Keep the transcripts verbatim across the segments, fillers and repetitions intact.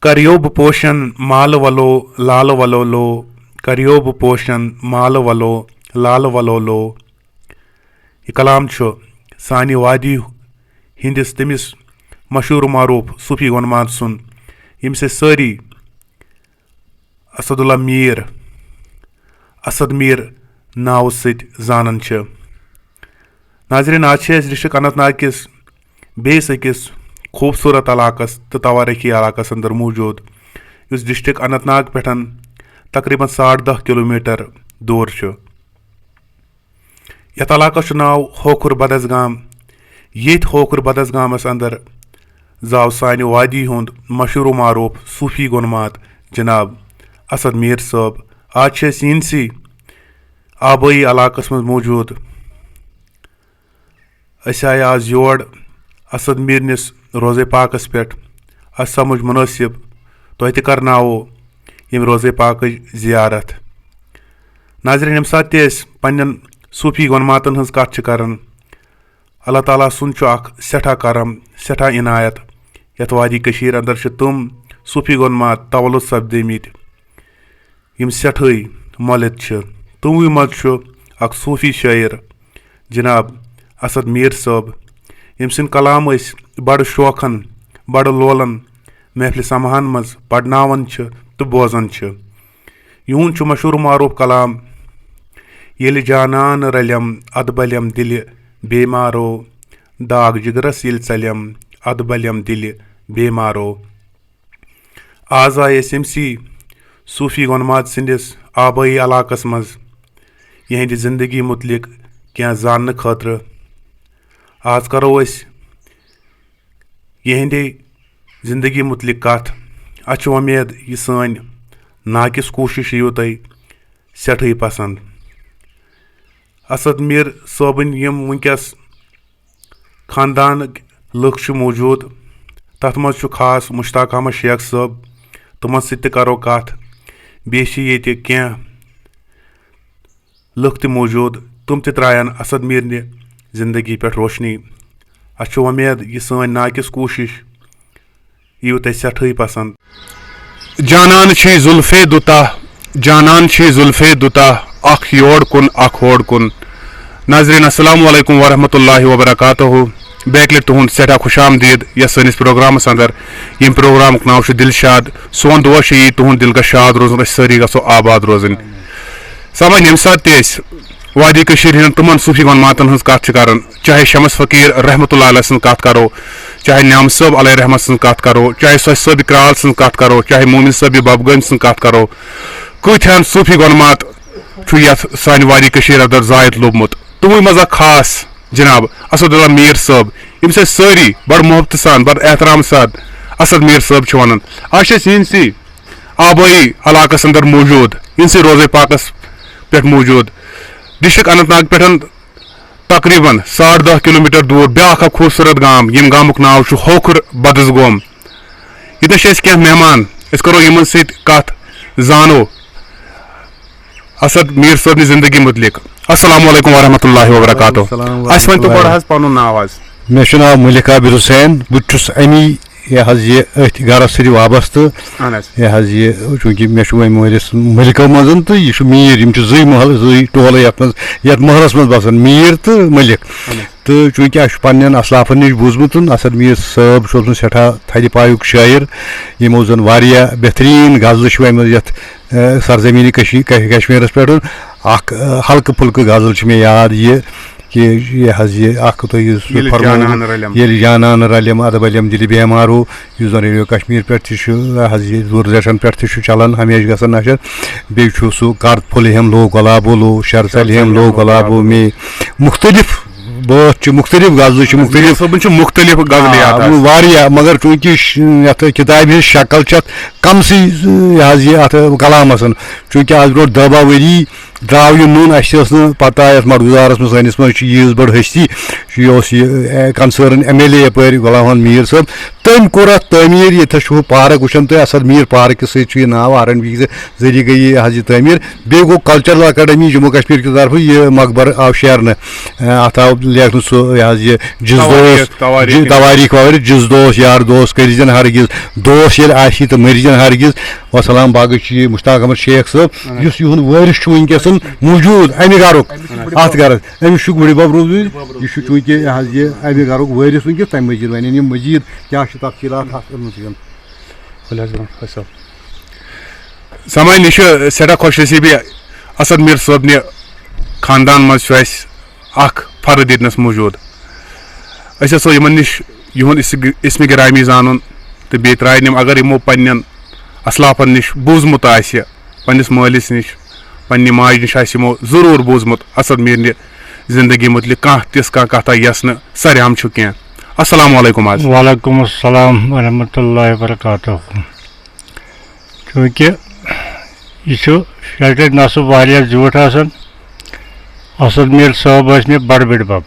کریو بہٕ پوشن مالہٕ ولو لالہٕ ولو لو، کریو بہٕ پوشن مالہٕ ولو لالہٕ ولو لو۔ یہِ کلام چھُ سانہِ وادی ہٕنٛدِس تٔمِس مشہوٗر و معروٗف صوٗفی گۄنمات سُنٛد، ییٚمِس أسۍ سٲری اسد اللہ میٖر، اسد میٖر ناوٕ سۭتۍ زانان چھِ۔ ناظرین، آز چھِ أسۍ ڈسٹرکٹ اننت ناگ کِس بیٚیِس أکِس خوٗبصوٗرت علاقس تہٕ توارٕخی علاقس اندر موٗجوٗد، یُس ڈسٹرکٹ اننت ناگ پٮ۪ٹھ تقریباً ساڑ دَہ کلوٗمیٹر دوٗر چھُ۔ یتھ علاقس چھُ ناو ہوکھُر بدس گام۔ ییٚتھۍ ہوکھُر بدس گامس اندر زاو سانہِ وادی ہُنٛد مشہوٗر و معروٗف صوٗفی گۄنمات جناب اسد میٖر صٲب۔ آز چھِ أسۍ یِہنٛدسٕے آبٲیی علاقس منٛز موٗجوٗد۔ أسۍ آے آز یور اسد میٖرنِس روزے پاکس پٮ۪ٹھ۔ اسہِ سمجھ مُنٲسِب تۄہہِ تہِ کرناوو ییٚمہِ روزے پاکٕچ زیارت۔ ناظرین، ییٚمہِ ساتہٕ تہِ أسۍ پننٮ۪ن صوٗفی گۄنماتن ہٕنٛز کتھ چھِ کران، اللہ تعالیٰ سُنٛد چھُ اکھ سٮ۪ٹھاہ کرم، سٮ۪ٹھاہ عنایت۔ یتھ وادی کٔشیٖر اندر چھِ تِم صوٗفی گۄنمات تولُد سپدیمٕتۍ، یِم سٮ۪ٹھٲے مۄلِتھ چھِ۔ تِموٕے منٛز چھُ اکھ صوٗفی شٲعر جناب اسد میٖر صٲب، ییٚمہِ سٕنٛدۍ کلام أسۍ بڑٕ شوقن، بڑٕ لولن محفلہِ سماہن منٛز پرناوان چھِ تہٕ بوزان چھِ۔ یِہُنٛد چھُ مشہوٗر معروٗف کلام، ییٚلہِ جانان رلیم ادٕ بلیم دِلہِ بیمارو، داغ جگرس ییٚلہِ ژلیم ادٕ بلیم دِلہِ بیمارو۔ آز آیہِ أسۍ أمۍ سی صوٗفی گۄنمات سٕنٛدِس آبٲیی علاقس منٛز یِہنٛدِ زندگی مُتعلق کینٛہہ زاننہٕ خٲطرٕ۔ آز کرو أسۍ یِہنٛدے زندگی مُتعلق کتھ۔ اسہِ چھِ وۄمید یہِ سٲنۍ ناقص کوٗشش یِیو تۄہہِ سٮ۪ٹھٕے پسند۔ اسد میٖر صٲبٕنۍ یِم وٕنکیٚس خاندانٕکۍ لُکھ چھِ موٗجوٗد۔ تَتھ منٛز چھُ خاص مشتاق احمد شیخ صٲب، تِمن سۭتۍ تہِ کرو کتھ۔ بیٚیہِ چھِ ییٚتہِ کینٛہہ لُکھ تہِ موٗجوٗد، تِم تہِ ترٛایَن اسد میٖرنہِ زندگی پٮ۪ٹھ روشنی۔ اَسہِ چھُ وۄمید، یہِ سٲنۍ ناقص کوٗشِش یِیِو تۄہہِ سٮ۪ٹھٕے پسنٛد۔ جانان چھے زُلفے دُتاہ، جانان چھے زُلفے دُتاہ، اکھ یور کُن، اکھ ہور کُن۔ ناظرین، السلام علیکم ورحمۃ اللہ وبرکاتہ۔ بیٚیہِ اَکہِ لَٹہِ تُہُنٛد سٮ۪ٹھاہ خۄش آمدید یَتھ سٲنِس پروگرامَس اَندَر۔ ییٚمہِ پروگرامُک ناو چھُ دِلشاد۔ سون دُعا چھُ یی، تُہُنٛد دِل گژھِ شاد روزُن، أسۍ سٲری گژھو آباد روزٕنۍ۔ سامعیٖن، ییٚمہِ ساتہٕ تہِ أسۍ وادی کٔشیٖرِ ہٕنٛدٮ۪ن تِمَن صوٗفی گۄنماتَن ہٕنٛز کَتھ چھِ کَران، چاہے شمس فقیٖر رحمتہ اللہ علیہ سٕنٛز کَتھ کَرو، چاہے نیام صٲب علیہ رحمت سٕنٛز کَتھ کَرو، چاہے سۄچھ صٲبِ کرٛال سٕنٛز کَتھ کَرو، چاہے مومِن صٲبِ بَبگٲمۍ سٕنٛز کَتھ کَرو، کۭتِہَن صوٗفی گۄنمات چھُ یَتھ سانہِ وادی کٔشیٖرِ اَندَر زایَت لوٚبمُت۔ تِموٕے منٛز اَکھ خاص جناب اسد اللہ میٖر صٲب، ییٚمِس أسۍ سٲری بَڑٕ محبتہٕ سان، بَڑٕ احترام سان اسد میٖر صٲب چھِ وَنان۔ آز چھِ أسۍ یِہِنٛدسٕے آبٲیی علاقَس اَندَر موٗجوٗد، یِہِنٛدسٕے روزے پاکَس پٮ۪ٹھ موٗجوٗد۔ ڈسٹرکٹ اننت ناگ پٮ۪ٹھ تقریباً ساڑ دَہ کلوٗمیٖٹر دوٗر بیٛاکھ اَکھ خوٗبصوٗرت گام، ییٚمہِ گامُک ناو چھُ ہوکھُر بدس گوم۔ ییٚتہِ چھِ اَسہِ کینٛہہ مہمان، أسۍ کَرو یِمَن سۭتۍ کَتھ، زانو اسد میٖر صٲبنہِ زندگی مُتعلق۔ السلام علیکم ورحمۃ اللہ وبرکاتہ۔ وعلیکم السلام اَسہِ ؤنۍ تو ورحمۃ اللہ۔ گۄڈٕ حظ پَنُن ناو حظ۔ مےٚ چھُ ناو ملک عابد حسین، بہٕ تہِ چھُس اَمی یہِ حظ یہِ أتھۍ گرس سۭتۍ وابستہٕ۔ اہن حظ۔ یہِ حظ یہِ، چوٗنٛکہِ مےٚ چھُ وۄنۍ مٲلِس ملکو منٛز تہٕ یہِ چھُ میٖر، یِم چھِ زٕے محلہٕ، زٕے ٹولہٕ یَتھ منٛز، یَتھ محلس منٛز بسان، میٖر تہٕ ملک۔ اہن حظ۔ تہٕ چوٗنٛکہِ اَسہِ چھُ پننٮ۪ن اسلافن نِش بوٗزمُت، اسد میٖر صٲب چھُ اوسمُت سٮ۪ٹھاہ تھدِ پایُک شٲعر، یِمو زن واریاہ بہتریٖن غزلہٕ چھِ وۄنۍ یَتھ، اہ، سرزمینِ کشی-، کش-، کشمیٖرس پٮ۪ٹھ۔ اکھ، اہ، ہلکہٕ پھُلکہٕ غزل چھِ مےٚ یاد یہِ، کہِ یہِ حظ یہِ اکھ تۄہہِ یُس ییٚلہِ فرمووُ، جانان رلیم۔ ییٚلہِ جانان رلیم، ادب علیم دِلہِ بیمارو، یُس زن ریڈیو کشمیر پٮ۪ٹھ تہِ چھُ، یہِ حظ یہِ دوٗردرشن پٮ۪ٹھ تہِ چھُ چلان، ہمیشہِ گژھان نشر۔ بیٚیہِ چھُ سُہ کر پھُلہِ ہم لو گۄلابو لو، شر ژلہِ ہم لو گۄلابو میں۔ مختلف بٲتھ چھِ، مختلف غزلہٕ چھِ، مختلف صٲبُن چھُ مختلف غزلیات آ، آسان۔ واریاہ، مگر چوٗنٛکہِ ش-، یتھ کتابہِ ہٕنٛز شکل چھِ اتھ کمسٕے، یہِ حظ یہِ اتھ کلامس۔ چوٗنٛکہِ از برونٛٹھ دَہ باہ ؤری درٛاو یہِ نوٚن، اَسہِ ٲس نہٕ پَتہ یَتھ مَٹھ گُزارَس منٛز، سٲنِس منٛز چھِ ییٖژ بٔڑ ہستی، یہِ اوس یہِ، اے، concern ایم ایل اے یَپٲرۍ غلام محمد میٖر صٲب۔ تٔمۍ کوٚر اَتھ تعمیٖر، ییٚتہِ چھُ پارک وٕچھان تُہۍ، اسد میٖر پارکہِ سۭتۍ چھُ یہِ ناو، آر این بی زِ ذٔریعہٕ گٔیے یہِ حظ یہِ تعمیٖر۔ بیٚیہِ گوٚو کلچرل اکیڈمی جموں کشمیر کہِ طرفہٕ یہِ مقبرٕ آو شیرنہٕ۔ اَتھ آو لیکھنہٕ سُہ یہِ حظ یہِ جِزدوس، توٲریٖخ، توٲریٖخ۔ جِ-، توٲریٖخ ووٲریٖخ، جِزدوس، یار دوس کٔرۍ زٮ۪ن ہرگِز، دوس ییٚلہِ آسی تہٕ مٔرۍ زٮ۪ن ہرگِز۔ وسلام باغٕچ یہِ مشتاق احمد شیخ صٲب، اہن حظ۔ یُس یِہُنٛد وٲرِس چھُ وٕنکیٚس موٗجوٗد اَمہِ گرُک، اَتھ گرس، أمِس چھُ بٕڈِ بب روٗدمُت، یہِ چھُ چوٗنٛکہِ یہِ حظ یہِ اَمہِ گرُک وٲرِس وٕنکیٚس، تَمہِ مٔزیٖد وَنن یِم مٔزیٖد کیٛاہ چھِ تفصیٖلات اَتھ منٛز۔ ؤلِو حظ برٛونٛٹھ، خۄش صٲب۔ سامعیٖن، یہِ چھُ سٮ۪ٹھاہ خۄش نصیٖبی، اسد میٖر صٲبنہِ خاندان منٛز چھُ اَسہِ اکھ فرد ییٚتنَس موٗجوٗد۔ أسۍ یَژھو یِمن نِش یِہُنٛد اس-، اسمِ گرامی زانُن، تہٕ بیٚیہِ ترٛاوَن یِم، اگر یِمو پننٮ۪ن اسلافن نِش بوٗزمُت آسہِ، پننِس مٲلِس نِش، پننہِ ماجہِ نِش آسہِ یِمو ضروٗر بوٗزمُت اسد میٖرنہِ زندگی مُتعلِق کانٛہہ تِژھ کانٛہہ کتھا، یۄس نہٕ سرِ عام چھُ کینٛہہ۔ السلام علیکم حظ۔ وعلیکم السلام ورحمۃ اللہ وبرکاتہ۔ چوٗنٛکہِ یہِ چھُ شاگرد نصب واریاہ زیوٗٹھ آسان۔ اسد میٖر صٲب ٲسۍ مےٚ بڑٕ بٔڈۍ بب۔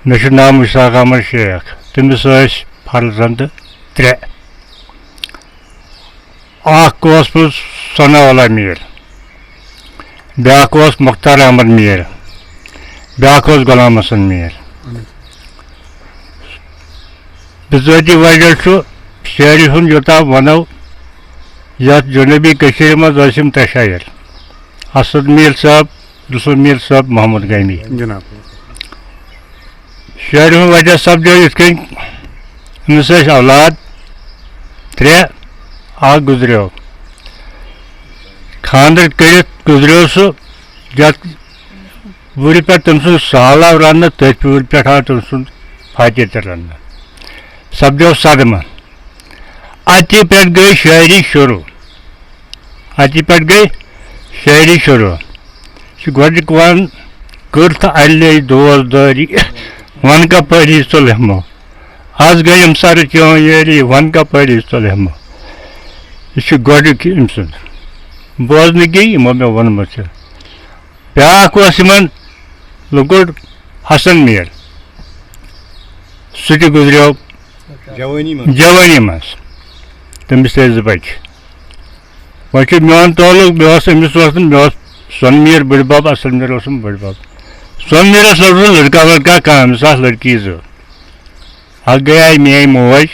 مےٚ چھُ ناو مشتاق احمد شیخ۔ تٔمِس ٲسۍ فرزند ترٛےٚ۔ اکھ اوس پتہٕ ثناء اللہ میٖر، بیٛاکھ اوس مختار احمد میٖر، بیٛاکھ اوس غلام حسن میٖر۔ بِذٲتی وجہ چھُ شٲعری ہُنٛد یوٗتاہ وَنو، یَتھ جنوٗبی کٔشیٖرِ منٛز ٲسۍ یِم ترٛےٚ شٲعر، اسد میٖر صٲب، یوسف میٖر صٲب، محمد غنی۔ جناب۔ شٲعری ہُنٛد وجہ سپدیو یِتھ کٔنۍ، أمِس ٲسۍ اولاد ترٛےٚ، اکھ گُزریو۔ خانٛدر کٔرِتھ گُزریو سُہ، یَتھ وُرِ پٮ۪ٹھ تٔمۍ سُنٛد سہل آو رننہٕ، تٔتھۍ وُرِ پٮ۪ٹھ آو تٔمۍ سُنٛد فاتحہ تہِ رننہٕ۔ سپدیو صدمہٕ۔ اَتی پٮ۪ٹھ گٔے شٲعری شروٗع۔ اَتی پٮ۪ٹھ گٔے شٲعری شروٗع۔ چھِ گۄڈٕنیُک وَن، کٔر تہٕ اَلے دوس دٲری، وَن کَپٲری سُلہمو۔ آز گٔے یِم سَرٕ چٲنۍ یٲری، وَن کَپٲری سُلہمو۔ یہِ چھُ گۄڈٕنیُک أمۍ سُنٛد۔ بوزنہٕ گٔے یِمو مےٚ ووٚنمُت چھُ۔ بیٛاکھ اوس یِمَن لۄکُٹ حسن میٖر، سُہ تہِ گُزریو جوٲنی منٛز۔ جوٲنی منٛز۔ تٔمِس تہِ ٲسۍ زٕ بَچہِ۔ وۄنۍ چھُ میون تعلق، مےٚ اوس أمِس اوس نہٕ، مےٚ اوس سۄنہٕ میٖر بٔڈِ بَب، اَصٕل میٖر اوسُم بٔڈِ بَب۔ سۄنہٕ میٖرَس اوس نہٕ لٔڑکا ؤڑکا کانٛہہ، أمِس آسہٕ لٔڑکی زٕ۔ اَکھ گٔیے میٛٲنۍ موج،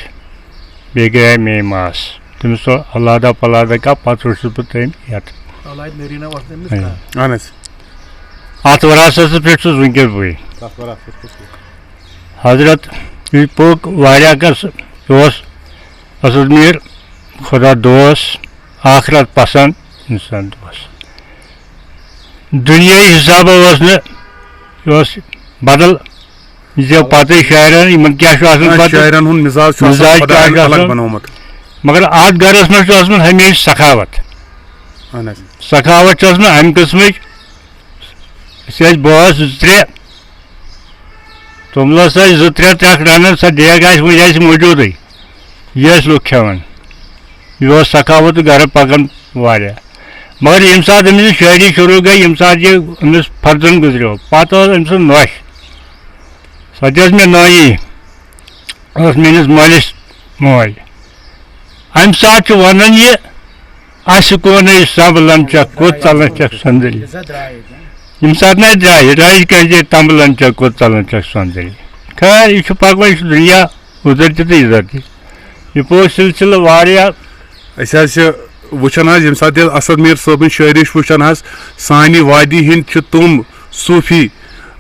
بیٚیہِ گٔیے میٛٲنۍ ماس۔ تٔمِس اوس اولادہ پولادہ کانٛہہ، پَتہٕ روٚٹُس بہٕ تٔمۍ یَتھ۔ اولاد نٔریٖنہ اوس نہٕ أمِس اَہَن۔ کانٛہہ۔ اَہَن حظ۔ اَتھ وراثتَس پٮ۪ٹھ چھُس وٕنکیٚس بٕے۔ تَتھ وراثتَس پٮ۪ٹھ چھُس۔ حضرت، یہِ پوٚک واریاہ کَس، یہِ اوس اسد میٖر خۄدا دوس، آخرت پسنٛد اِنسان دوس۔ دُنیٲیی حِسابہ اوس نہٕ، یہِ اوس بدل، یہِ ژےٚ پَتہٕ شاعرَن، یِمَن کیٛاہ چھُ آسان نہ، پَتہٕ؟ شاعرَن ہُنٛد مِزاز چھُ آسان، مِزاج خۄدایَن کیٛاہ چھُ الگ آسان؟ بنومُت۔ مگر اَتھ گَرَس منٛز چھُ اوسمُت ہمیشہِ سخاوت۔ اَہَن حظ۔ سخاوت چھِ اوسمُت اَمہِ قٕسمٕچ، أسۍ ٲسۍ بٲژ زٕ ترٛےٚ، توٚملَس ٲسۍ زٕ ترٛےٚ ترٛکھ رَنان، سۄ دیگ آسہِ وٕنہِ آسہِ موٗجوٗدٕے۔ یہِ ٲسۍ لُکھ کھٮ۪وان۔ یہِ اوس سخاوت تہٕ گرٕ پکان واریاہ۔ مگر ییٚمہِ ساتہٕ أمِس یہِ شٲعری شروٗع گٔے، ییٚمہِ ساتہٕ یہِ أمِس فرزند گُزریو، پتہٕ ٲس أمۍ سٕنٛز نۄش۔ سۄ تہِ ٲس مےٚ نانی، ٲس میٲنِس مٲلِس موج۔ اَمہِ ساتہٕ چھُ وَنان یہِ، اَسہِ کونٕے سنبلن چھکھ، کوٚت ژلان چھکھ سندری۔ ییٚمہِ ساتہٕ نہٕ اَسہِ درٛایہِ، درٛایہِ کیٛازِ تمبلن چھکھ، کوٚت ژلان چھکھ سندری۔ خیر، یہِ چھُ پکان، یہِ چھُ دُنیا۔ اُزر تہِ تہٕ یُزر تہِ۔ یہِ پوٚر سلسلہٕ واریاہ۔ أسۍ حظ چھِ وٕچھان حظ، ییٚمہِ ساتہٕ یہِ اسد میٖر صٲبٕنۍ شٲعری چھِ وٕچھان حظ، سانہِ وادی ہِنٛدۍ چھِ تِم صوٗفی،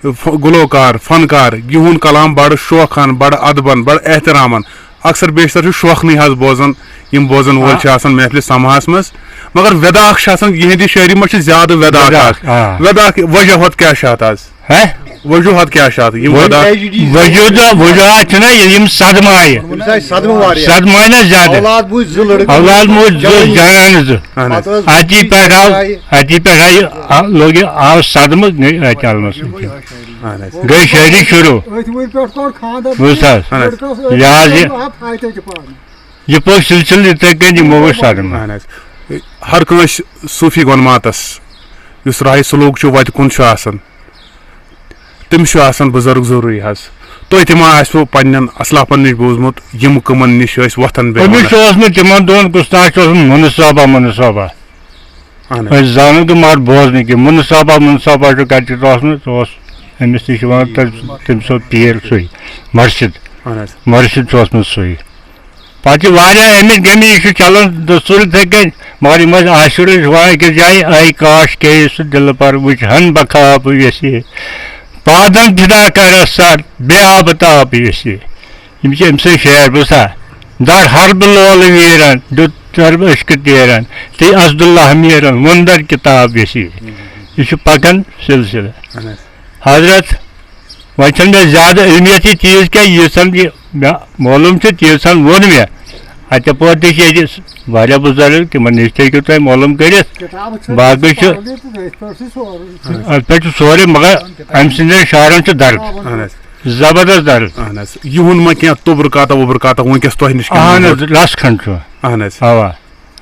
ف-، گُلوکار، فنکار، یِہُنٛد کلام بڑٕ شوقن، بڑٕ ادبن، بڑٕ احترامن، اکثر بیشتر چھُ شوقنٕے حظ بوزان، یِم بوزن وٲلۍ آ۔ چھِ آسان محفلہِ سماہس منٛز۔ مگر وٮ۪داکھ چھِ آسان، یِہنٛدِ شٲعری منٛز چھِ زیادٕ وٮ۪داکھ وٮ۪داکھ، آسان۔ آ۔ وٮ۪داکھ وجہ ہۄتھ کیٛاہ چھِ اتھ حظ؟ ہے؟ وجوہات کیٛاہ چھِ اَتھ؟ یِم وۄنۍ وجہ-، وجوہات، وجوہات چھِنہ یہِ-، یِم صدمہٕ آیہِ۔ أمِس آیہِ صدمہٕ واریاہ۔ صدمہٕ آیہِ نہ زیادٕ۔ اولاد موٗدۍ زٕ لٔڑکہٕ۔ اولاد موٗدۍ زٕ جوٲنی۔ جوان زٕ۔ اہن حظ۔ پتہٕ ٲس اَتی پٮ۪ٹھ آو، اَتی پٮ۪ٹھ آیہِ، آ، لوٚگ یہِ، آو صدمہٕ، گٔے أتھۍ عالمَس منٛز۔ اہن حظ۔ گٔے شٲعری شروٗع۔ أتھۍ وُرِ پٮ۪ٹھ کوٚر خانٛدر۔ بوٗزتھا حظ؟ اہن حظ۔ لٔڑکَس ٲس یہِ حظ یہِ، صدمہٕ، آو فاتحہ تہِ پَرنہٕ۔ یہِ پوٚر سلسلہٕ یِتھَے کٔنۍ یِمو وٕچھ صدمہٕ۔ اہن حظ۔ ہر کٲنٛسہِ صوٗفی گۄنماتَس یُس راہِ سلوٗک چھُ، وَتہِ کُن چھُ آسان، تٔمِس چھُ آسان بُزرگ ضروٗری حظ۔ تۄہہِ تہِ ما آسِوٕ پننٮ۪ن اسلافن نِش بوٗزمُت، یِم کٕمن نِش ٲسۍ وۄتھان بیٚہوان؟ أمِس چھُ اوسمُت تِمن دۄہن کُس تام چھُ اوسمُت مُنصابہ، مُنصابہ۔ اہن حظ۔ أسۍ زانان تہٕ مگر بوزنہٕ کینٛہہ۔ مُنصابہ، مُنصابہ چھُ کتہِ چھُ اوسمُت، سُہ اوس أمِس نِش یِوان تہٕ تٔمۍ سُنٛد پیٖر سُے، مرشد۔ اہن حظ۔ مرشد چھُ اوسمُت سُے۔ پتہٕ چھِ واریاہ أمِس گٔمٕتۍ، یہِ چھُ چلان دستوٗر یِتھَے کٔنۍ، مگر یِم ٲسۍ عاشُر ٲسۍ وَنان أکِس جایہِ، "اَے کاش کیٛاہ سُہ دِلہٕ پر وٕچھ ہن بہٕ خواب ویسے، پادن فدا کرس سر بے آبتاب ویسے۔" یِم چھِ أمۍ سٕنٛدۍ شعر، بوٗزتھا؟ "در حرب لولہٕ ویرن، دیُت درب عشق تیرن، تہٕ اسداللہ میرن ووٚن در کتاب ویسے۔" یہِ چھُ پکان سلسلہٕ۔ اہن حظ۔ حضرت، وۄنۍ چھَنہٕ مےٚ زیادٕ علمیت یہِ چیٖز کینٛہہ، ییٖژ ہن یہِ مےٚ معلوم چھِ، تیٖژ ہن ووٚن مےٚ۔ اَتہِ پورٕ تہِ چھِ ییٚتہِ واریاہ بُزرگ، تِمن نِش تہِ ہیٚکِو تُہۍ معلوم کٔرِتھ۔ کِتابہٕ چھِ باقٕے چھُ پَرنہِ تہٕ أتھۍ پٮ۪ٹھ چھِ سورُے۔ اَتھ پٮ۪ٹھ چھُ سورُے، مگر أمۍ سٕنٛدٮ۪ن شعرن چھُ درد، اہن حظ۔ زبردست درد۔ اہن حظ۔ یِہُنٛد ما کینٛہہ توٚبرُکاتا ووٚبرُکاتا وٕنکیٚس تۄہہِ نِش کانٛہہ اہن حظ، موجود؟ رَژھ کھنٛڈ چھُ۔ اہن حظ۔ اَوا۔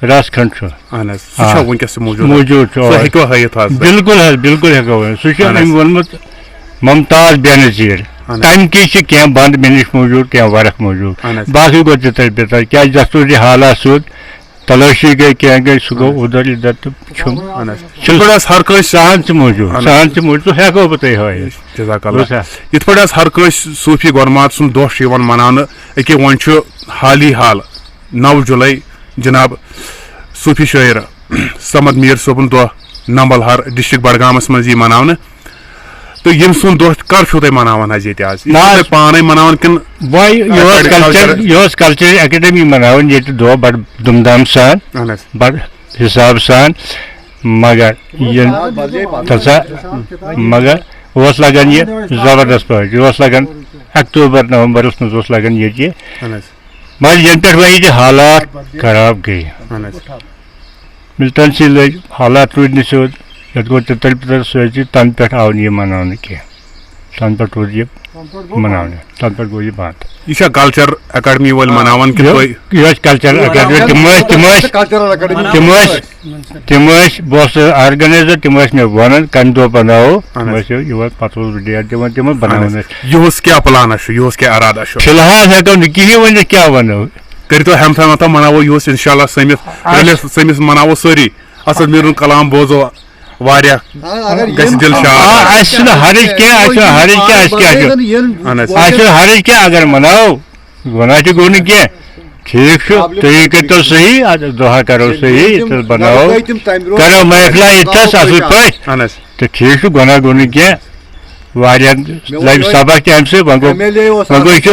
رَژھ کھنٛڈ چھُ۔ اہن حظ، سُہ چھا آ۔ وٕنکیٚس تہِ موجود؟ موجود چھُ، سُہ اَوا۔ ہیٚکوا ہٲیِتھ آز تۄہہِ؟ بِلکُل حظ، بِلکُل ہیٚکو ؤنِتھ۔ سُہ چھُ اہن حظ۔ أمۍ ووٚنمُت ممتاز بے نظیر۔ اہن حظ۔ تَمہِ کِنۍ چھِ کینٛہہ بنٛد مےٚ نِش موجود، کینٛہہ ورق موجود۔ اہن حظ۔ باقٕے گوٚو تِتھَے پٲٹھۍ، کیٛازِ دستوٗری حالات سیوٚد، تلٲشی گٔے، کینٛہہ گٔے، سُہ گوٚو اہن حظ۔ اُدھر یِدھر تہٕ چھُم۔ اہن حظ۔ چھُم۔ یِتھ پٲٹھۍ حظ ہر کٲنٛسہِ سُہ ہن تہِ موجود، اہن سُہ حظ۔ ہن تہِ موجود، سُہ ہیٚکو بہٕ تۄہہِ ہٲیِتھ۔ جزاک اللہ۔ بوٗزتھا؟ یِتھ پٲٹھۍ حظ ہر کٲنٛسہِ صوٗفی گۄڈٕمات سُنٛد دۄہ چھُ یِوان مناونہٕ، أکیٛاہ وۄنۍ چھُ حالی حال نَو جُلَے جناب صوٗفی شٲعر صمد میٖر صٲبُن دۄہ نمبل ہر ڈسٹرکٹ بڈگامس منٛز یی مناونہٕ۔ تہٕ ییٚمہِ سُنٛد دۄہ کر چھُو تُہۍ مناوان حظ ییٚتہِ آز؟ یہِ نہ چھُو حظ۔ تُہۍ پانے مناوان کِنہٕ وۄنۍ یہِ اوس اکیڈ-، کلچر، کلچر؟ یہِ اوس کلچرل اکیڈمی مناوان ییٚتہِ دۄہ بڑٕ دُم دام سان، اہن حظ۔ بڑٕ حساب سان، مگر یہِ تَتھ سا، مگر اوس لگان یہِ زبردست پٲٹھۍ، یہِ اوس لگان اکتوبر نومبرس منٛز اوس لگان ییٚتہِ یہِ۔ اہن حظ۔ مگر ینہٕ پٮ۪ٹھ وۄنۍ ییٚتہِ حالات خراب گٔے، اہن حظ۔ ملٹنسی لٔج، حالات روٗدۍ نہٕ سیوٚد، یتھ گوٚو تِتر پِتر سۭتۍ، تنہٕ پٮ۪ٹھ آو نہٕ یہِ مناونہٕ کینٛہہ، تنہٕ پٮ۪ٹھ روٗد یہِ مناونہٕ، تنہٕ پٮ۪ٹھ گوٚو یہِ بنٛد۔ یہِ چھا کلچر اکیڈمی وٲلۍ مناوان کِنہٕ یہِ، تُہۍ؟ یہِ ٲسۍ کلچر اکیڈمی، تِم ٲسۍ، تِم ٲسۍ، کلچرل اکیڈمی۔ تِم ٲسۍ، تِم ٲسۍ، بہٕ اوسُس آرگنایزر، تِم ٲسۍ مےٚ ونان کمہِ دۄہ بناوو، اہن تِم حظ۔ ٲسۍ یِوان، پتہٕ اوسُس بہٕ ڈیٹ دِوان تِمن، اہن بناوان حظ۔ ٲسۍ۔ یِہُس کیٛاہ پلانہ چھُ، یِہُس کیٛاہ ارادہ چھُ؟ فی الحال ہیٚکو نہٕ کِہیٖنۍ ؤنِتھ، کیٛاہ ونو۔ کٔرِو تُہۍ ہمتھا ومتھا، مناوو یِہُس انشاءاللہ سٔمِتھ، اَسہِ ییٚلہِ أسۍ سٔمِتھ مناوو سٲری، اسد میٖرُن کلام بوزو واریاہ، آ، اگر گژھِ یِم دِل شاد۔ آ، اَسہِ چھُنہٕ حرج کینٛہہ، اَسہِ چھُنہٕ حرج کینٛہہ، اَسہِ کیٛاہ چھُ؟ یِن اَسہِ چھُنہٕ حرج کینٛہہ اگر مناوو۔ گۄناہ تہِ گوٚو نہٕ کینٛہہ۔ ٹھیٖک چھُ، تُہۍ کٔرۍتو صحیح، اَدٕ دُعا کَرو صحیح، تہٕ بَناوو، کَرو محفلہ ییٚتہِ تھَس اَصٕل پٲٹھۍ۔ اَہَن حظ۔ تہٕ ٹھیٖک چھُ، گۄناہ گوٚو نہٕ کینٛہہ۔ واریاہ لَبہِ سبق تہِ اَمہِ سۭتۍ، وۄنۍ گوٚو، وۄنۍ گوٚو یہِ چھُ،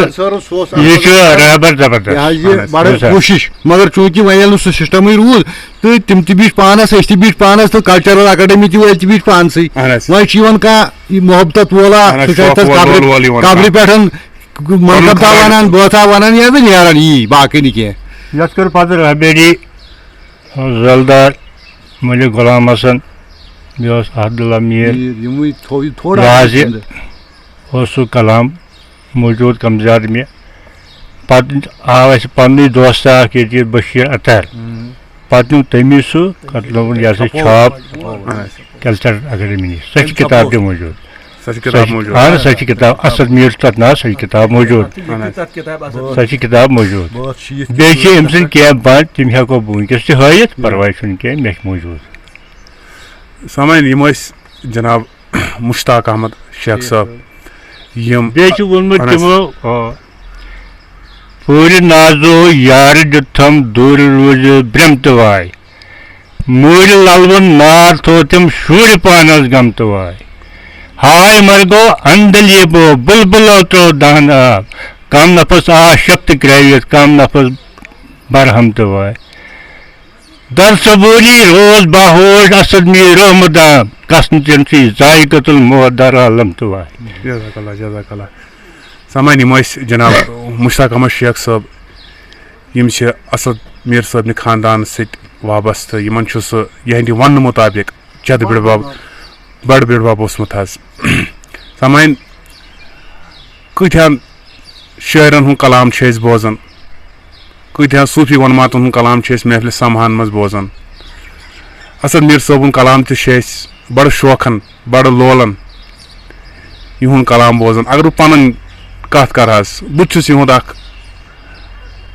یہِ چھُ رہبر زبردست۔ یہِ حظ یہِ اَہَن حظ۔ بَڑٕ کوٗشِش، مگر چوٗنٛکہِ وۄنۍ ییٚلہِ نہٕ سُہ سِسٹَمٕے روٗد، تہٕ تِم تہِ بیٖٹھۍ پانَس، أسۍ تہِ بیٖٹھۍ پانَس، تہٕ کلچرل اکیڈمی تہِ وٲلۍ تہِ بیٖٹھۍ پانسٕے۔ اَہَن حظ۔ وۄنۍ چھُ یِوان کانٛہہ یہِ محبت وول اَکھ، اَہَن حظ، سُہ چھُ اَتہِ شوق تھَس وول قبرِ، وول یِوان قبرِ کانٛہہ۔ پٮ۪ٹھ کمہٕ کتھا ونان، بٲتھا ونان، یہِ حظ نیران یی، باقٕے نہٕ کینٛہہ۔ یتھ کٔر پتہٕ رہبری زلدار ملک غلام حسن، بیٚیہِ اوس عبداللہ میٖر۔ میٖر، یِموٕے تھوو یہِ تھوڑا یہِ حظ یہِ أنٛدرٕ۔ اوس سُہ کلام موجود کم زیادٕ مےٚ۔ پتہٕ آو اسہِ پننُے دوستہ اکھ ییٚتہِ، بشیر اطہر۔ ہم۔ پتہٕ نیوٗ تٔمی سُہ، کرنووُن یہِ ہسا چھاپ۔ اہن حظ۔ کلچر اکیڈمی نِش۔ سۄ چھِ کتاب تہِ موجود۔ سۄ چھِ کتاب موجود۔ اہن حظ، سۄ چھِ کتاب، اسد میٖر چھُ تتھ ناو، سۄ چھِ کتاب موجود۔ اہن حظ۔ سۄ چھِ کتاب موجود۔ بیٚیہِ چھِ أمۍ سٕنٛدۍ کینٛہہ بنٛد، تِم ہٮ۪کو بہٕ وٕنکیٚس تہِ ہٲیِتھ، پرواے چھُنہٕ کینٛہہ، مےٚ چھِ موجود۔ سامعیٖن، یِم ٲسۍ جناب مشتاق احمد شیخ صٲب، یِم بیٚیہِ چھُ ووٚنمُت اہن حظ۔ تِمو، آ، پوٗرِ نازو یارٕ دیُتتھم دوٗرِ روزِ برٛم تہٕ واے۔ موٗرِ للوُن نار تھوو تٔمۍ شوٗرِ پانس غم تہٕ واے۔ ہاے مرگو اندلیبو بلبلو ترٛوو دان آب۔ کم نفس آ شفت کرٲوِتھ، کم نفس برہم تہٕ واے۔ در صبوری روز باہوش اسد میر رحمدان۔ کس نہٕ تٔمۍ سٕے ذائقہ الموت در عالم تہٕ واے۔ جزاک اللہ، جزاک اللہ۔ سامعیٖن، یِم ٲسۍ جناب مشتاق احمد شیخ صٲب، یِم چھِ اسد میر صٲبنہِ خاندان سۭتۍ وابستہٕ۔ یِمن چھُ سُہ، یِہنٛدِ وننہٕ مُطابق، چَتہٕ بِڑ بب، بَڑٕ بِڑ بب اوسمُت حظ۔ سامعیٖن، کۭتیٛاہن شٲعرن ہُنٛد کلام چھِ أسۍ بوزان، کۭتیٛاہن صوٗفی وۄنماتن ہُنٛد کلام چھِ أسۍ محفلہِ سماہن منٛز بوزان۔ اسد میر صٲبُن کلام تہِ چھِ أسۍ بڑٕ شوقن، بڑٕ لولن یِہُنٛد کلام بوزان۔ اگر بہٕ پنٕنۍ کتھ کر حظ، بہٕ تہِ چھُس یِہُنٛد اکھ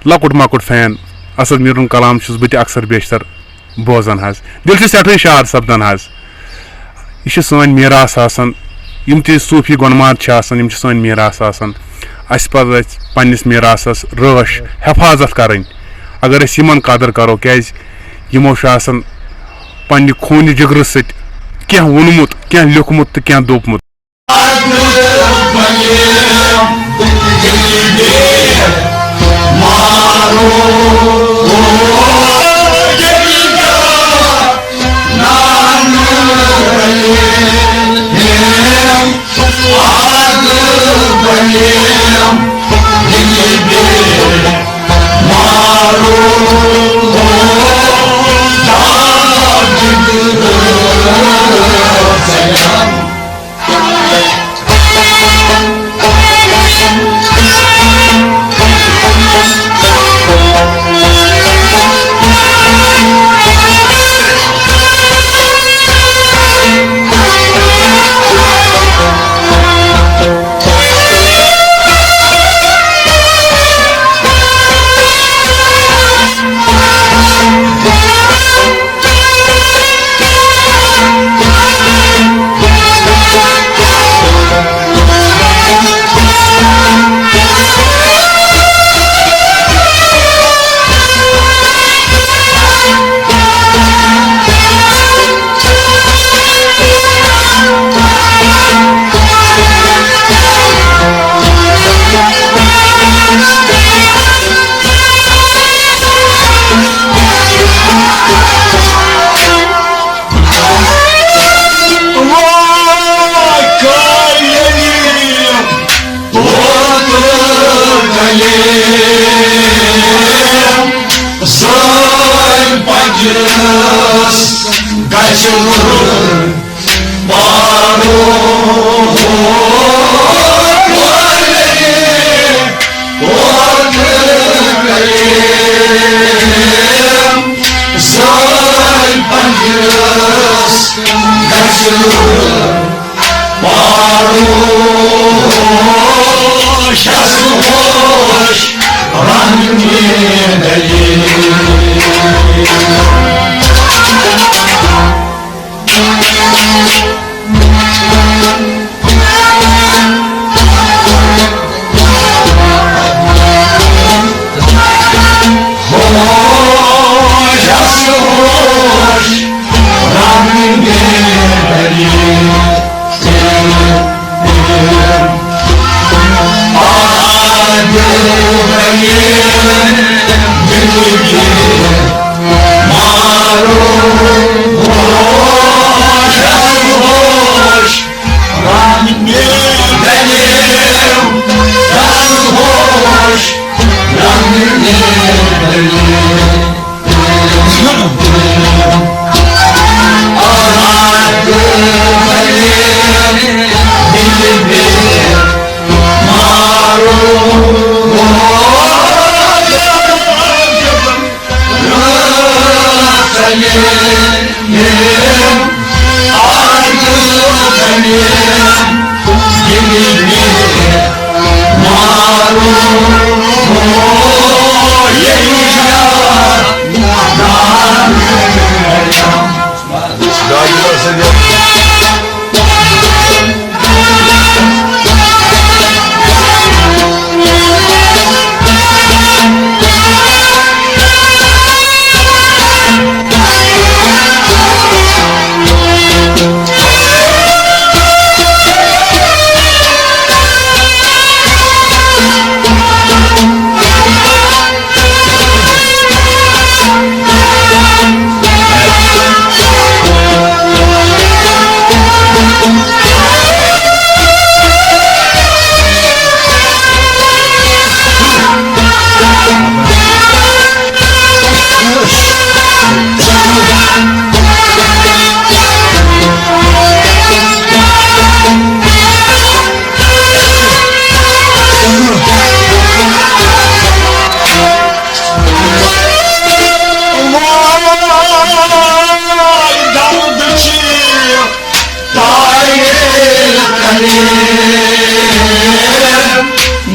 لۄکُٹ مۄکُٹ فین۔ اسد میٖرُن کلام چھُس بہٕ تہِ اکثر بیشتر بوزان حظ، دِل چھُ سٮ۪ٹھاہ شاد سپدان حظ۔ یہِ چھِ سٲنۍ میٖراث آسان، یِم تہِ صوٗفی گۄنماد چھِ آسان، یِم چھِ سٲنۍ میٖراث آسان۔ اَسہِ پَزِ اَسہِ پنٛنِس میٖراثَس رٲچھ حفاظت کَرٕنۍ۔ اگر أسۍ یِمَن قدٕر کَرو، کیٛازِ یِمو چھُ آسان پنٛنہِ خوٗنہِ جِگرٕ سۭتۍ کینٛہہ ووٚنمُت، کینٛہہ لیوٚکھمُت تہٕ کینٛہہ دوٚپمُت۔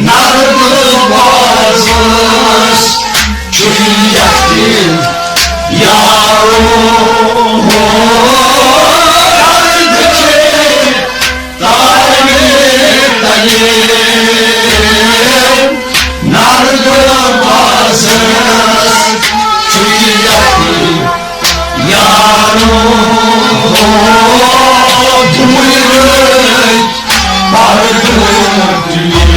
نرد بازس چھُ یتیٖم یارو، نرد چھُ طالبِ تعلیٖم۔ نرد بازس چھُ یتیٖم یارو، دوٗرِ رٔٹۍ پردٕ تُلِتھ۔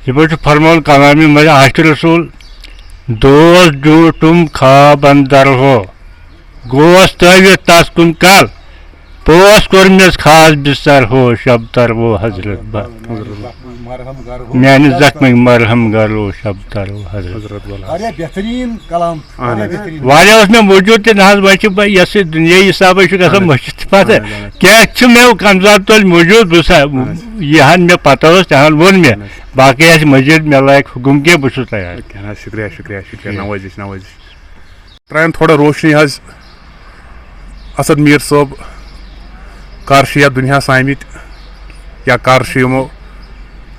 یِتھ پٲٹھۍ چھُ فرمان کلامی منٛز عاشق رسول، دوست جوٗنٛٹُم خواب اندر ہو، گوس تٲوِتھ تس کُن کل، پوس کوٚر مےٚ خاص بستر ہو شب تر وہ حضرت بل۔ میانہِ زخمٕکۍ مرہم گر ہو شب تر وہ حضرت۔ واریاہ بہتریٖن کلام، اہن واریاہ حظ۔ بہتریٖن۔ واریاہ اوس مےٚ موٗجوٗد تہِ نہ حظ، وۄنۍ چھِ بہٕ یۄس یہِ دُنیٲیی حسابے چھُ گژھان اہن حظ۔ مٔشِتھ پتہٕ۔ اہن حظ، اہن حظ۔ کینٛہہ چھُ مےٚ کمزور تۄہہِ موٗجوٗد، بہٕ سا-، اہن حظ۔ یہِ ہن مےٚ پتہ اوس، تہِ ہن ووٚن مےٚ۔ اہن حظ۔ باقٕے آسہِ مٔزیٖد مےٚ لایق حُکُم کینٛہہ، بہٕ چھُس تیار۔ کینٛہہ نہ حظ، شُکریہ، شُکریہ، شُکریہ، کینٛہہ۔ نوٲزِش، نوٲزِش۔ ترٛاوَن تھوڑا روشنی حظ، اسد میٖر صٲب کر چھِ یَتھ دُنیاہَس آمٕتۍ یا کر چھِ یِمو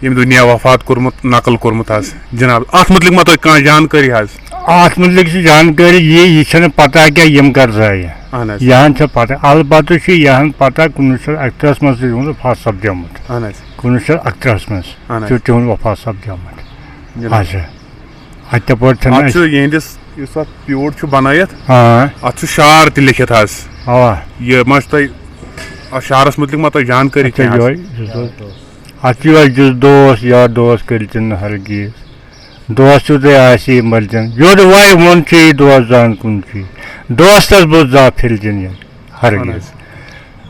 ییٚمہِ دُنیا وفات کوٚرمُت، نقل کوٚرمُت حظ جناب، اَتھ مُتعلِق ما تۄہہِ کانٛہہ جانکٲری حظ؟ اَتھ مُتعلِق چھِ جانکٲری یی، یہِ چھَنہٕ پَتہ کیٛاہ یِم کَر زایہِ۔ اَہَن حظ۔ یِہَن چھےٚ پَتہ، البتہ چھُ یِہَن پَتہ کُنوُہ شیٚتھ اَکترٛہَس منٛز چھُ تِہُنٛد وفات سَپدیومُت۔ اَہَن حظ۔ کُنوُہ شیٚتھ اَکترٛہَس منٛز اَہَن حظ۔ چھُ تِہُنٛد وفات سَپدیومُت۔ جناب۔ اچھا۔ اَتہِ تہِ پٲٹھۍ چھَنہٕ اَتھ چھُ اَسہِ یِہِنٛدِس یُس اَتھ پیوٗٹ چھُ بَنٲیِتھ، آ۔ اَتھ چھُ شعر تہِ لیکھِتھ حظ۔ اَوا۔ یہِ ما چھُ تۄہہِ اَتھ شعرَس مُتعلِق ما تۄہہِ جانکٲری اچھا، کینٛہہ حظ؟ یِہوٚے، یُس حظ اَتھ چھُ یِہوٚے، یُس دوس یار دوس کٔرۍ تِن نہٕ ہرگیز۔ دوس چھُ تۄہہِ آسی مٔلۍ تِن۔ یوٚد وَے ووٚن چھُ یہِ دوس زان کُن چھُ یہِ۔ دوستَس بوٚد زا پھِرِ تِن یہِ ہرگیز۔ اَہَن حظ۔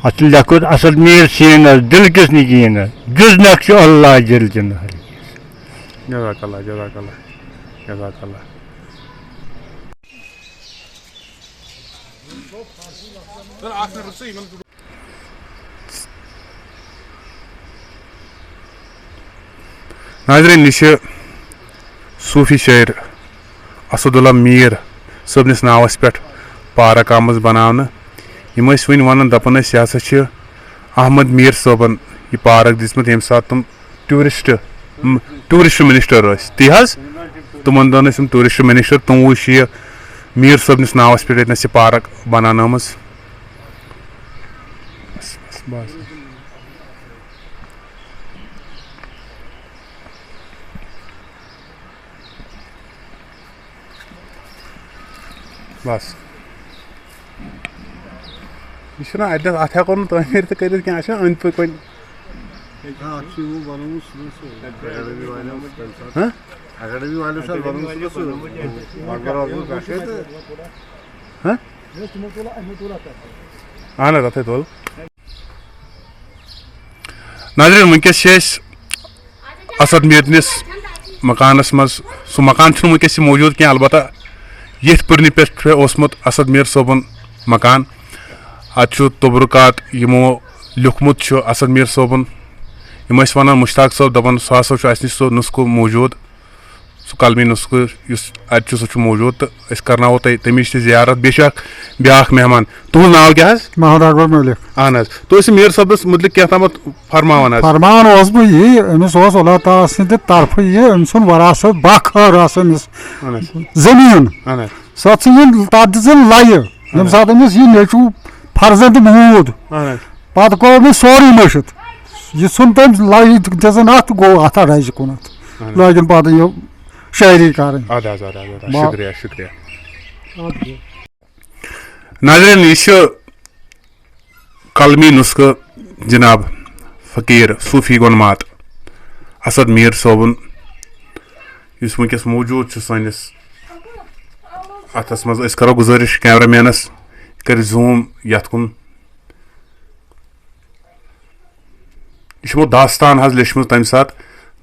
اَتھ چھُ لیٚکھُت اَسد میٖر سیٖنَس، دِل کِس نگیٖنَس۔ جُز نقشہٕ اللہ جِل تِن ہرگیز۔ جزاک اللہ، جزاک اللہ، جزاک اللہ۔ ناظرین، یہِ چھِ صوٗفی شٲعر اسد اللہ میٖر صٲبنِس ناوَس پٮ۪ٹھ پارک آمٕژ بناونہٕ۔ یِم ٲسۍ وٕنۍ وَنان، دَپان ٲسۍ، یہِ ہسا چھِ احمد میٖر صٲبَن یہِ پارک دِژمٕژ، ییٚمہِ ساتہٕ تِم ٹوٗرِسٹ، م-، ٹوٗرِسٹ منسٹر ٲسۍ، تی حظ؟ تِمَن دۄہَن ٲسۍ یِم ٹوٗرِسٹ منسٹر، تِموٕے چھِ یہِ میٖر صٲبنِس ناوَس پٮ۪ٹھ ییٚتنَس یہِ پارک بناونٲومٕژ۔ بس، بس، بس۔ بس۔ یہِ چھُنہ اَتہِ، اَتھ ہٮ۪کو نہٕ تعمیٖر تہِ کٔرِتھ کینٛہہ، اَتھ چھُنہ أنٛدۍ پٔکۍ وۄنۍ۔ آ، اَتھ چھُ یِمو بنومُت سُہ، سُہ۔ اکیڈمی والٮ۪و چھُ تَمہِ ساتہٕ۔ ہہ؟ اکیڈمی والٮ۪و چھُ اَتھ بنومُت سُہ، سُہ۔ بغبر وغبر پٮ۪ٹھٕ تہٕ۔ ہہ؟ اہن حظ، اَتھے تُل۔ ناظرین، وٕنکیٚس چھِ أسۍ اسد میٖرنِس مکانس منٛز۔ سُہ مکان چھُنہٕ وٕنکیٚس یہِ موجوٗد کینٛہہ، البتہ ییٚتھۍ پُرنہِ پٮ۪ٹھ چھُ اوسمُت اسد میٖر صٲبُن مکان۔ اَتہِ چھُ تبرکات یِمو لیوٗکھمُت چھُ اسد میٖر صٲبُن۔ یِم ٲسۍ وَنان مُشتاق صٲب، دَپان سُہ ہسا چھُ اَسہِ نِش سُہ نُسخہٕ موجوٗد۔ سُہ قلمی نُسخہٕ یُس اَتہِ چھُ، سُہ چھُ موجوٗد، تہٕ أسۍ کرناوو تۄہہِ تَمِچ تہِ زیارت۔ بیٚیہِ چھُ اکھ بیٛاکھ مہمان، تُہُنٛد ناو کیٛاہ حظ؟ محمد اکبر ملک۔ اہن حظ، تُہۍ ٲسِو میٖر صٲبَس مُتعلِق کینٛہہ تامَتھ فرماوان حظ۔ فرماوان اوسُس بہٕ یی، أمِس اوس اللہ تعالیٰ سٕنٛدِ طرفہٕ یہِ، أمۍ سُنٛد وراثت باخٲر ٲس أمِس اہن حظ۔ زٔمیٖن۔ اہن حظ۔ سۄ ژھٕنِن، تَتھ دِژٕن لَیہِ، ییٚمہِ اہن حظ۔ ساتہٕ أمِس یہِ نیٚچوٗ فرزند موٗد۔ اہن حظ۔ پتہٕ گوٚو أمِس سورُے مٔشِتھ۔ یہِ ژھُن تٔمۍ لایِٹ دِژٕن اَتھ تہٕ گوٚو اَتھ اَڑاے زِ کُنَتھ۔ اہن حظ۔ لٲگِن پتہٕ یہِ شٲعری کَرٕنۍ۔ اَدٕ حظ، اَدٕ حظ، اَدٕ حظ۔ با- شُکریہ، شُکریہ۔ اَدٕ کیٛاہ۔ ناظرین، یہِ چھُ قلمی نُسخہٕ جناب فقیٖر صوٗفی گۄنمات اسد میٖر صٲبُن، یُس وٕنکیٚس موجوٗد چھُ سٲنِس اَتھَس منٛز۔ أسۍ کَرو گُزٲرِش کیمرہ مینَس، یہِ کَرِ زوٗم یَتھ کُن۔ یہِ چھُ یِمو داستان حظ لیٚچھمٕژ تَمہِ ساتہٕ،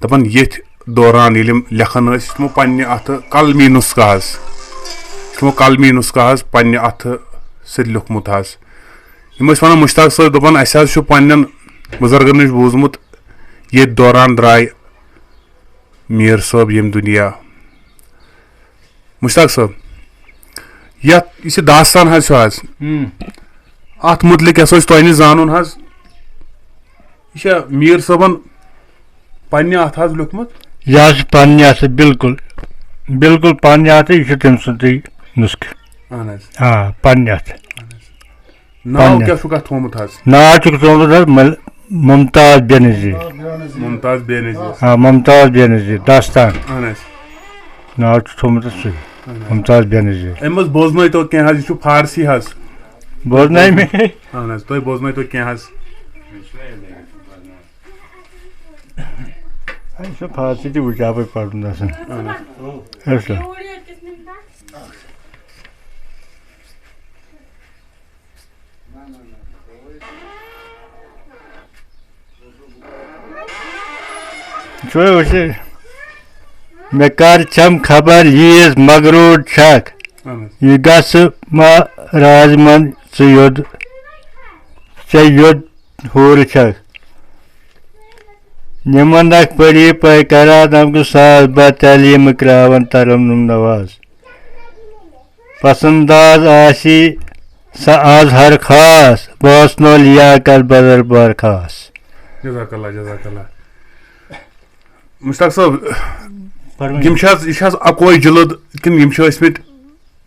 دَپان ییٚتھۍ دوران ییٚلہِ یِم لیکھان ٲسۍ، یہِ چھُ یِمو پنٛنہِ اَتھٕ قلمی نُسخہٕ حظ، یہِ چھُ یِمو قلمی نُسخہٕ حظ پنٛنہِ اَتھٕ سۭتۍ لیوٚکھمُت حظ۔ یِم ٲسۍ وَنان مُشتاق صٲب، دَپان اَسہِ حظ چھُ پنٛنٮ۪ن بُزرگَن نِش بوٗزمُت، ییٚتھۍ دوران درٛاے میٖر صٲب ییٚمہِ دُنیا۔ مشتاق صٲب، یتھ یُس یہِ داستان حظ چھُ آز، ہم۔ اتھ مُتعلق یژھو أسۍ تۄہہِ نِش زانُن حظ، یہِ چھا میٖر صٲبن پننہِ اتھٕ حظ لیوٗکھمُت؟ یہِ حظ چھُ پننہِ اتھٕ، بالکل، بالکل پننہِ اتھٕ، یہِ چھُ تٔمۍ سُنٛدُے نُسخہٕ۔ اہن حظ۔ آ، پننہِ اتھٕ۔ اہن حظ۔ ناو پننہِ۔ کیٛاہ چھُکھ اَتھ تھوٚومُت حظ؟ ناو چھُکھ تھوٚومُت حظ مل-، ممتاز بے نظیر۔ ممتاز بے نظیر۔ آ، ممتاز بے نظیر، داستان۔ اہن حظ۔ ناو چھُ تھوٚومُت حظ سُے، اہن حظ۔ ممتاز بے نظیر۔ اَمہِ منٛز بوزنٲیتو کینٛہہ حظ، یہِ چھُ فارسی حظ۔ بوزنٲے مےٚ۔ اہن حظ، تُہۍ بوزنٲیتو کینٛہہ حظ۔ اَسہِ چھُ فارسی تہِ وٕچھاوٕے پَرُن آسان۔ اہن حظ۔ اَسہِ چھُ۔ چھُے وٕچھِو، مےٚ کر چھم خبر ییٖژ مغروٗر چھکھ، اہن حظ۔ یہِ گژھٕ ما راز منٛد ژٕ یوٚد، ژےٚ یوٚد حوٗرٕ چھکھ۔ نِمنکھ پٔری پے کران نمکہٕ ساز، بہ تعلیٖم کراون ترم نم نواز۔ پسنداز آسی سا آز ہر خاص، بہٕ اوس نو لیاقت بدر بار خاص۔ جزاک اللہ، جزاک اللہ۔ مشتاق صٲب، فرمٲیِو۔ یِم چھِ حظ، یہِ چھِ حظ اَکوے جِلد کِنہٕ یِم چھِ ٲسۍ مٕتۍ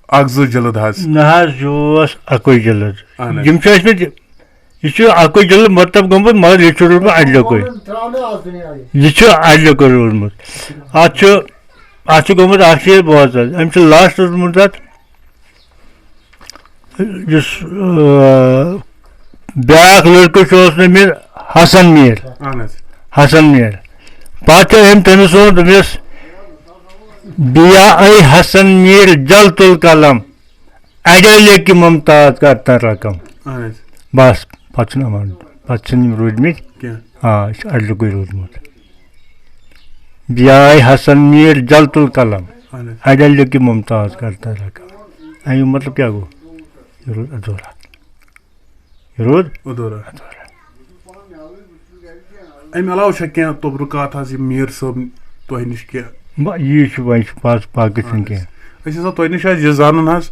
اَکھ زٕ جِلد حظ؟ نہ حظ، یہِ اوس اَکُے جِلد۔ اَہَن حظ۔ یِم چھِ ٲسۍ مٕتۍ، یہِ چھُ اَکُے جِلد مطلب گوٚمُت، مگر یہِ چھُ روٗدمُت اَڑلیُکُے۔ یہِ چھُ اَڑلیُکُے روٗدمُت۔ اَتھ چھُ، اَتھ چھُ گوٚمُت اَکھ چیٖز بوز حظ، أمۍ چھُ لاسٹَس منٛز اَتھ یُس، آ، بیٛاکھ لٔڑکہٕ چھُ اوسمُت مےٚ حسن میٖر۔ اَہَن حظ۔ حسن میٖر۔ پَتہٕ چھُ أمۍ تٔمِس ووٚن، دوٚپمَس، "بیا اے حسن میٖر جل تُل قلم، اَڑے لیکہِ ممتاز کرتا رقم۔" اَہَن حظ۔ بَس، پَتہٕ چھُنہٕ یِوان، پَتہٕ چھِنہٕ یِم روٗدمٕتۍ۔ کینٛہہ۔ آ، یہِ چھُ اَڑلیُکُے روٗدمُت۔ بیا اے حسن میٖر جل تُل قلم، اَہَن حظ۔ اَڑے لیکہِ ممتاز کرتا رقم۔ اَمیُک مطلب کیٛاہ گوٚو؟ یہِ روٗد ادھورا۔ یہِ روٗد ادھورا۔ ادھورا۔ اَمہِ علاوٕ چھا کینٛہہ توٚبرُکات حظ یہِ میٖر صٲب تۄہہِ نِش کینٛہہ؟ بہ-، یی چھُ، وۄنۍ چھُ پاس-، باقٕے چھُنہٕ کینٛہہ۔ أسۍ ہسا تۄہہِ نِش آسہِ یہِ زانُن حظ،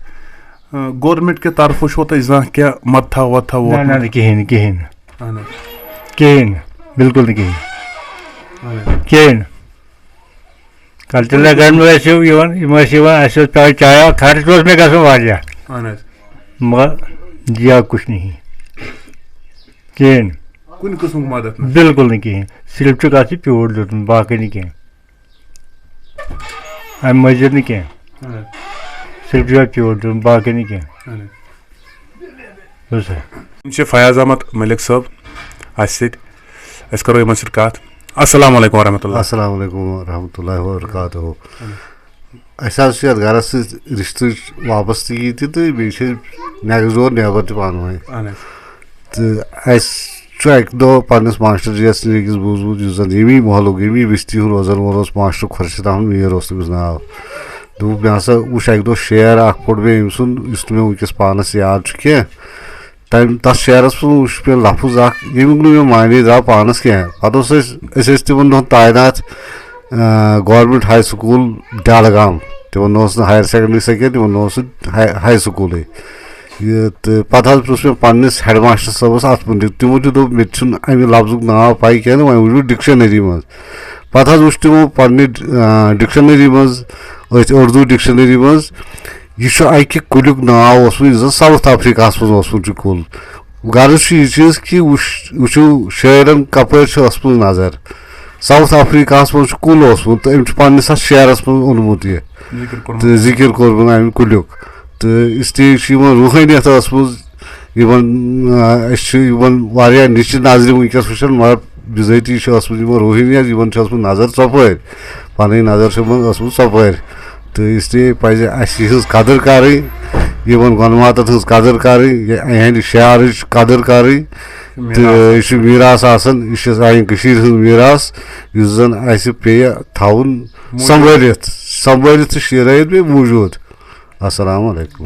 آ، گورنمنٹ کہِ طرفہٕ چھُوا تۄہہِ زانٛہہ کینٛہہ مدتھا وتھا نہ، ووتمُت؟ نہ، نہ، کِہیٖنۍ نہٕ، کِہیٖنۍ نہٕ۔ اَہَن حظ۔ کِہیٖنۍ نہٕ، بِلکُل نہٕ کِہیٖنۍ۔ اَہَن حظ۔ کِہیٖنۍ نہٕ۔ کلچرل اکیڈمی ٲسۍ یِوان، یِم ٲسۍ یِوان، اَسہِ اوس پٮ۪وان چایہِ خرچ اوس مےٚ گژھان واریاہ۔ اَہَن حظ۔ مگر دیا کچھ نہیں۔ کِہیٖنۍ۔ کُنہِ قٕسمُک مدد نہٕ؟ بِلکُل نہٕ کِہیٖنۍ۔ صرف چھُکھ اَتھ یہِ پیوٗر دیُتمُت، باقٕے نہٕ کینٛہہ۔ اَمہِ مٔزیٖد نہٕ کینٛہہ۔ اَہَن حظ۔ صرف چھُ اَتھ پیوٗر دیُتمُت، باقٕے نہٕ کینٛہہ۔ اَہَن حظ۔ بوٗز سا؟ یِم چھِ فیاض احمد ملک صٲب اَسہِ سۭتۍ۔ أسۍ کَرو یِمَن سۭتۍ کَتھ۔ السلام علیکم ورحمۃ اللہ۔ السلام علیکم ورحمۃ اللہ وبرکاتہ۔ اَسہِ حظ چھُ یَتھ گَرَس سۭتۍ رِشتٕچ وابستگی تہِ تہٕ بیٚیہِ چھِ أسۍ next door neighbour تہِ پانہٕ ؤنۍ۔ اَہَن حظ۔ تہٕ اَسہِ چھُ اَکہِ دۄہ پنٛنِس ماسٹر جِیَس نِش أکِس بوٗزمُت، یُس زَن ییٚمی محلُک، ییٚمی بستی ہُنٛد روزَن وول اوس، ماسٹر خۄرشیٖد احمد میٖر اوس تٔمِس ناو۔ دوٚپُکھ، مےٚ ہسا وُچھ اَکہِ دۄہ شعر اَکھ پوٚر مےٚ أمۍ سُنٛد، یُس نہٕ مےٚ وٕنۍکٮ۪س پانَس یاد چھُ کینٛہہ۔ تَمہِ، تَتھ شعرَس منٛز وٕچھ مےٚ لفظ اَکھ، ییٚمیُک نہٕ مےٚ معنی درٛاو پانَس کینٛہہ۔ پَتہٕ اوس اَسہِ، أسۍ ٲسۍ تِمَن دۄہَن تعینات، آ، government high school ڈیلگام۔ تِمَن دۄہَن اوس نہٕ higher secondary سا کینٛہہ، تِمَن دۄہَن اوس سُہ high، high schoolٕے۔ یہِ تہٕ پَتہٕ حظ پرُژھ مےٚ پنٛنِس headmaster صٲبَس اَتھ مُتعلِق۔ تِمو تہِ دوٚپ، مےٚ تہِ چھُنہٕ اَمہِ لفظُک ناو پَے کینٛہہ تہٕ وۄنۍ وٕچھو dictionary منٛز۔ پَتہٕ حظ وٕچھ تِمو پنٛنہِ، آ، dictionary منٛز، أتھۍ اُردو dictionary منٛز، یہِ چھُ اَکہِ کُلیُک ناو اوسمُت، یُس زَن South Africaہَس منٛز اوسمُت چھُ کُل۔ غرض چھُ یہِ چیٖز کہِ وٕچھ-، وٕچھِو شٲعرَن کَپٲرۍ چھِ ٲسمٕژ نظر۔ South Africaہَس منٛز چھُ کُل اوسمُت تہٕ أمۍ چھُ پنٛنِس اَتھ شعرَس منٛز اوٚنمُت یہِ ذِکِر کوٚرمُت۔ تہٕ ذِکِر کوٚرمُت اَمہِ کُلیُک۔ تہٕ اس لیے چھِ یِمَن روحٲنیت ٲسمٕژ، یِمَن، آ، أسۍ چھِ یِمَن واریاہ نِچہِ نظرِ وٕنۍکٮ۪س وٕچھان، مگر بِذٲتی چھِ ٲسمٕژ یِمَن روحٲنیت، یِمَن چھِ ٲسمٕژ نظر ژۄپٲرۍ، پَنٕنۍ نظر چھِ یِمَن ٲسمٕژ ژۄپٲرۍ۔ تہٕ اس لیے پَزِ اَسہِ یِہٕنٛز قدٕر کَرٕنۍ، یِمَن گۄنماتَن ہٕنٛز قدٕر کَرٕنۍ، یہِ، یِہٕنٛدِ شعرٕچ قدٕر کَرٕنۍ۔ میٖراث۔ تہٕ یہِ چھُ میٖراث آسان، یہِ چھِ سانہِ کٔشیٖرِ ہٕنٛز میٖراث، یُس زَن اَسہِ پیٚیہِ تھاوُن موٗجوٗد۔ سنبھٲلِتھ، سنبھٲلِتھ تہٕ شیٖرٲیِتھ بیٚیہِ موٗجوٗد۔ السلام علیکم۔